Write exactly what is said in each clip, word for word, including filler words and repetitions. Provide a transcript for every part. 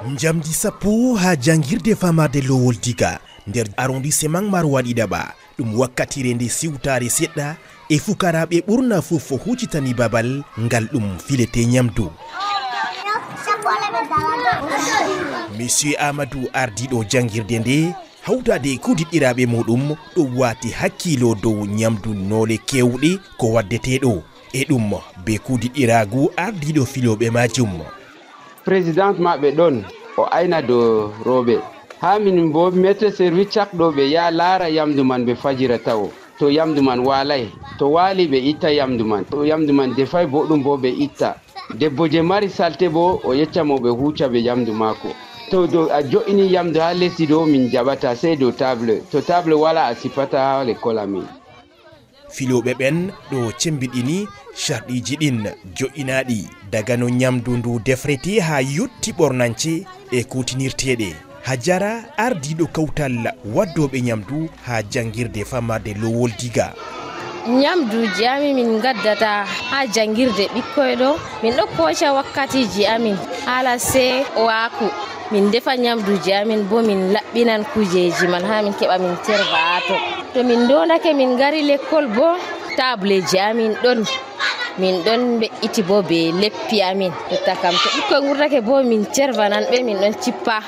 Njamdi sappo haa janngirde famarde Lowol Diga nder arrondissement Maroua ɗiɗaɓa. Ɗum wakkatire nde siwtaare seɗɗa e fukaraaɓe ɓurna fof huccitani babal ngal ɗum filete nyamdu. Monsieur Amadou, ardiiɗo janngirde nde, hawtaade e kuudiɗɗiraaɓe muɗum, ɗo waati hakkilo dow nyamdu noole keewɗe ko waddetee ɗo. E ɗum be kuudiɗɗiraagu ardiiɗo filooɓe majum. Président maɓɓe ɗon, o ayna dow rooɓe. Haa min bo mette service cak ɗo ɓe yaha laara yamdu man ɓe fajira tawo. To yamdu man waalay, to waali ɓe itta yamdu man. To yamdu man defay boɗɗum bo ɓe itta. Debbo je mari salte bo o yecca mo ɓe huuca be yamdu maako. To do a jo'ini yamdu haa lesdi ɗo min jaɓata sey dow table. To table wala a sipata haa lekkol amin. Filooɓe ɓen ɗo cembiɗini carɗiiji ɗin jo'inaaɗi daga no nyamdu ndu defrete haa yotti ɓornance e kuutinirteeɗe. Hajara, ardiiɗo kawtal waddooɓe nyamdu haa janngirde famarde Lowol Diga. Nyamduuji amin min ngaddata haa janngirde ɓikkoy ɗo, min ɗo kooca wakkatiiji amin haala sey waaku. Min ndefa nyamduuji amin bo min laɓɓinan kuujeeji man haa min keɓa min cerba haa ton. To min ndondake min ngari lekkol bo, tableeji amin ɗon. Min ɗon mbe'iti bo be leppi amin. Jotta kam to ɓikkoy ngurdake bo min cerbanan ɓe, min ɗon cippa.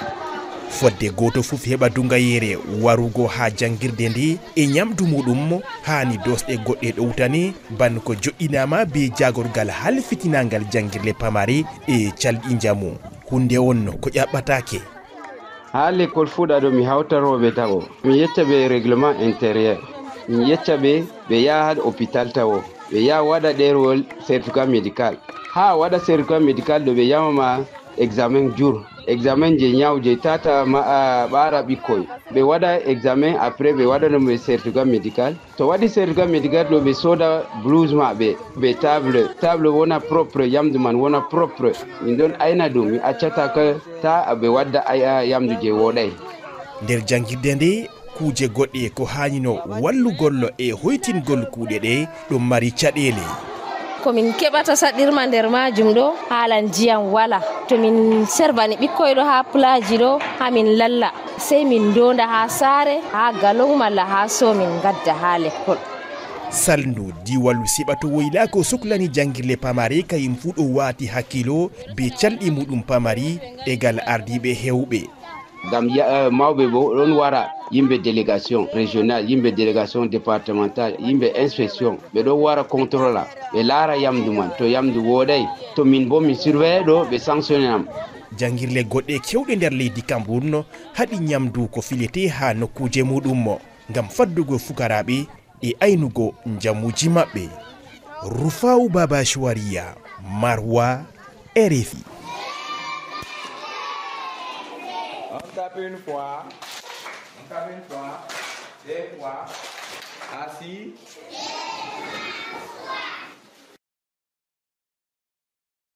Fodde gooto fof heɓa dungayeere warugo haa janngirde nde e nyamdu muɗum, haani doosɗe goɗɗe ɗowtane, ban ko jo'inaama be jaagorgal halfitinangal janngirle pamare e calɗi njamu. Huunde on ko ƴaɓɓataake. Haa lekkol fuɗa ɗo mi hawta rooɓe taɓo. Mi yecca ɓe règlement intérieur. Mi yecca ɓe ɓe yaha hoppital tawo. Ɓe yaha waɗa ɗerewol certificat médical. Haa waɗa certificat médical ɗo ɓe yamama examen jur. Examen je nyaw je tata ma a ɓaara ɓikkoy. Ɓe waɗa examen après ɓe waɗano ɓe certificat médical. To waɗi certificat médical ɗo ɓe sooda blouse maɓɓe, be table. Table wona propre, yamdu man wona propre. Min ɗon ayna ɗum, mi accata ka ta ɓe wadda ay-, a, yamdu je wooɗay. Nder janngirde nde, kuuje goɗɗe ko haanino wallugol e hoytingol kuuɗe ɗe ɗum mari caɗeele. Ko min keɓata saɗirma nder maajum ɗo, haala ndiyam wala. To min serbani ɓikkoy ɗo haa plaaji ɗo, haa min lalla. Sey min ndonda haa saare, haa galon malla haa soo min ngadda haa lekkol. Salndu diwalu Siɓato Woyla ko suklani janngirle pamare kayum fuu ɗo waati hakkilo be calɗi muɗum pamari e gal ardiiɓe heewɓe. Ngam ya-, eh, mawɓe bo ɗon wara, yimɓe délégation régional, yimɓe délégation départemental, yimɓe inspection, ɓe ɗon wara contrôla, ɓe laara yamdu man, to yamdu wooɗay, to min bo min surveille ɗo, ɓe sanctionne am. Janngirle goɗɗe kewɗe nder leydi Cameroun haɗi nyamdu ko filete haa nokkuuje muɗum ngam faddugo fukaraaɓe e aynugo njamuuji maɓɓe. Rufaa'u Baba Shuwariya, Marwa, R F I. On tape une fois, on tape une fois, deux fois, assis.